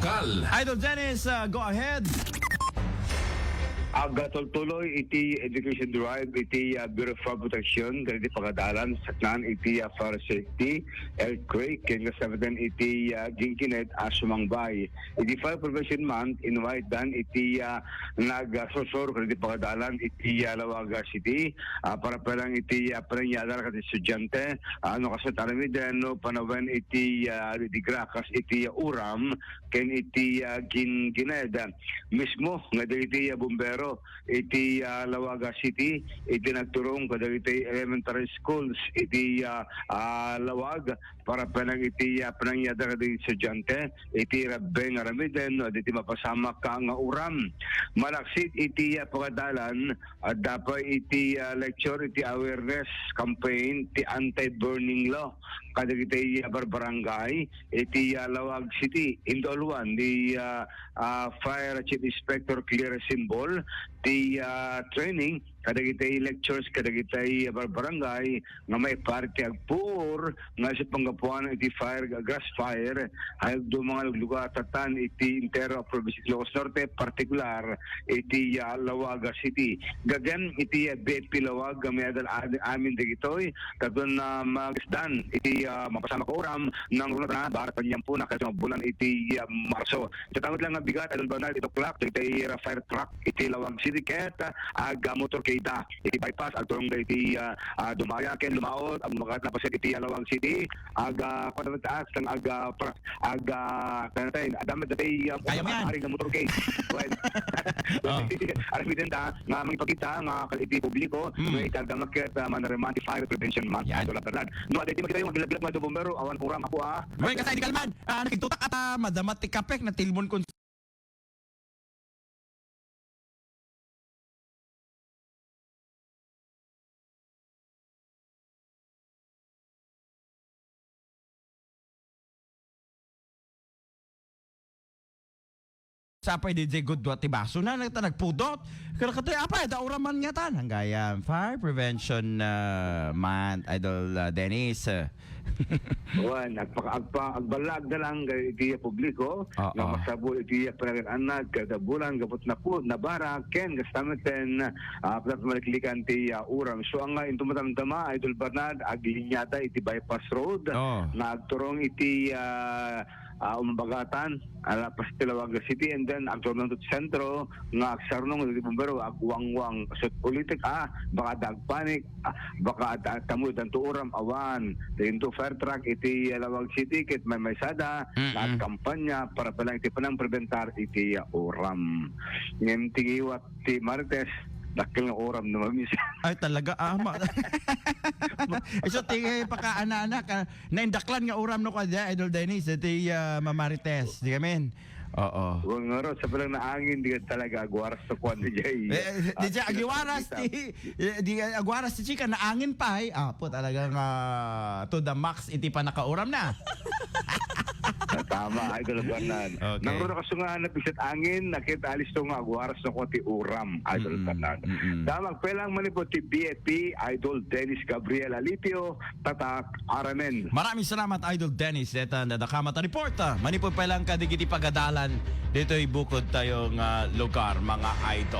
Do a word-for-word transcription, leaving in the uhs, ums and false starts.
Kal. Idol Dennis, uh, go ahead. Agtultuloy iti education drive iti, ah, Bureau of Fire Protection kadagiti pagadalan saknaan iti, ah, fire safety, earthquake, ken kasabatan iti, ah, ginkined a sumangbay. Iti Fire Prevention Month, inwitdan iti, ah, nagsursuro kadagiti pagadalan iti, ah, Laoag City, ah, para pay lang iti, ah, panangyadal kadagiti estudiante, ah, no kasla aramiden no panawen iti, ah, digra kas iti, ah, uram ken iti, ah, ginkined. Mismo nga dagiti, ah, bumbero iti, ah, Laoag City, iti nagturong kadagiti elementary schools iti, ah, ah, Laoag para pay lang iti, ah, panangyadal kadagiti estudiante iti rabii nga aramiden no adda iti mapasamak nga uram. Malaksid iti, ah, pagadalan, adda pay iti, ah, lecture iti awareness campaign ti anti-burning law kadagiti, ah, barbarangay iti, ah, Laoag City. Indaluan ni, ah, ah, Fire Chief Inspector Claire Simbol ti, ah, training kadagiti lectures kadagiti barbarangay nga maiparit ti agpuor nga isu panggapuan iti fire, grass fire, ay dumang lugar tatan iti entero a probinsya ti Ilocos Norte, partikular iti, ah, Laoag City. Gaden iti, ah, B F P Laoag nga mayadal ad-, amin dagitoy, kadton na magisdan iti, ah, mapasamak nga uram, nangruna tana barat paniampona kadagiti nga bulan iti, ah, Marso. Ita met lang nga bigat, Idol Bernard, iti tuklak dagiti fire truck iti Laoag City ket, ah, aga motorkada iti bypass agturong iti, ah, ah, dumaya ken lumaot, ang mga napaset iti Laoag City, aga, kuwan, taas, kang aga, pra-, aga, kanatay, adda met dati, ah, Kaya mo yan. Ari nga motorcade. Well, Oh. Aramiden ta nga mangipakita nga kal iti publiko, Mm. nga iti aga maket, ah, manaremante fire prevention month, Yan. Idol Bernard. No, adda iti makita yung magbilagbilag nga bumbero, awan program ako, ah. Well, kasay di kalman, ah, nakigtutak at, ah, madamat ti kapek na tilmon kon Sapay di jay gudua ti baso na, nagta-, nagpudot. Kaya katay, apay, dauraman nga tan. Hanggayan, fire prevention, uh, month, Idol, uh, Dennis. Wan, agpa-, agpa-, agballaag na lang kay iti publiko, Oo. Nga masapul iti panagin-annad, kada bulan, gapot na po, nabara, ken, kastameten, ah, pagkat maliklikan ti, ah, uram. So, ang, ah, intumatamtama, Idol Bernard, aglinyada iti bypass road, Oo. Nga agturong iti, ah, ah, Umbagatan, ala, Pastilawaga City, and then agturong to sentro, nga agsarnong iti bumbero, agwangwang. So, politik, ah, baka dagpanik, ah, baka ad-, ad-, tamud addanto uram, awan. Dagito fire truck iti Laoag City, ket maymaysada, Mm-mm. Nagkampanya, para pay lang iti panangprebentar iti uram. Ngem ti ngiwat ti Marites, dakkel nga uram no mamisan. Ay, talaga, ama. Isu ti pakaanana ka, naindaklan nga uram no kada, Idol Dennis, iti, ah, Mamarites, di kami. Oo. Wan ngarud, sa palang naangin, di ka talaga agwaras sa kwan, di jay. Eh, eh, di jay, agiwaras, di, eh, di, eh, agwaras ti chika, naangin pay. Apo, talagang, ah, to the max, iti panakauram na. Tama, Idol Bernard. Okay. Nang runa kasunga, napisat angin, nakita alis to nga agwaras na ko ti uram, Idol Mm-mm, Bernard. Mm-mm. Damag, pelang manipod ti B F P, Idol Dennis Gabriel Alipio, Tatak Aramen. Maraming salamat, Idol Dennis. Deta nadakamat a report, ah. Manipod pay lang kadigiti pagadalan ditoy bukod tayo nga lugar, mga idol.